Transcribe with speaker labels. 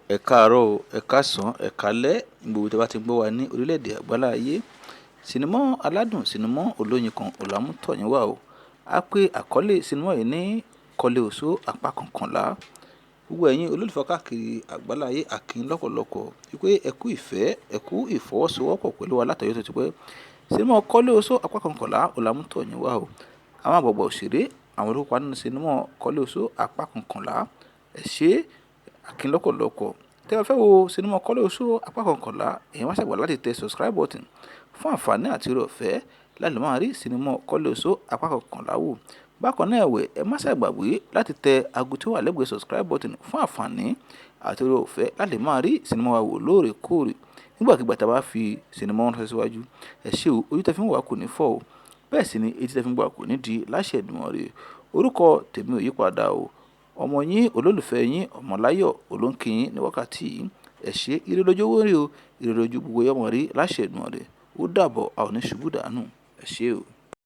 Speaker 1: Ẹ káàárọ̀ o, ẹ̀ káàsán, ẹ̀ káalẹ́ ní gbogbo tí ẹ bá ti ń gbọ́ wa ní orílẹ̀-èdè àgbáláyé. Sinimá aládùn, sinimá olóyin kan òun la mú tọ̀ yín wá o. A pé àkọlé sinimá yìí ní Kọ́lé Oṣó apá kọkànlá. Gbogbo ẹ̀yin olólùfẹ́ káàkiri àgbáláyé, a kí yín lọ́pọ̀lọpọ̀ wípé ẹ kú ìfẹ́, ẹ kú ìfọwọ́sowọ́pọ̀ pẹ̀lú wa látọjọ́ tó ti pẹ́. Sinimá Kọ́lé Oṣó apá kọkànlá òun la mú tọ̀ yín wá o. Àwọn àgbààgbà òṣèré, àwọn olùkópa nínú sinimá Kọ́lé Oṣó apá kọkànlá. Ẹ ṣé, a kí yín lọ́pọ̀lọpọ̀. Tí ẹ bá fẹ́ wo sinimá Kọ́lé Oṣó apá kọkànlá, ẹ̀yin má ṣe gbàgbé láti tẹ subscribe button fún àǹfààní àti oore ọ̀fẹ́ láti lè máa rí sinimá Kọ́lé Oṣó apá kọkànlá wò. Bákan náà ẹ̀wẹ̀, ẹ má ṣe gbàgbé láti tẹ ago tí ó wà lẹ́gbẹ̀ẹ́ subscribe button fún àǹfààní àti oore ọ̀fẹ́ láti lè máa rí sinimá wa wò lóòrèkóòrè nígbàkigbà tí a bá fi sinimá ránṣẹ́ síwájú. Ẹ ṣé o, ojú tí ẹ fi ń wò wá kò ní fọ́ o. Bẹ́ẹ̀ sì ni etí tí ẹ fi ń gbọ́ wa kò ní di láṣẹ Èdùmàrè. Orúkọ tèmi ò yípadà o. Ọmọ yín, olólùfẹ́ yín, Ọmọláyọ̀ ló ń kí yín ní wákàtí yìí. Ẹ ṣé, ire lójú owó rí o, ire lójú gbogbo yọ́mọ rí láṣẹ Èdùmàrè. Ó dàbọ̀, a ò ní ṣubú dànù. Ẹ ṣé o.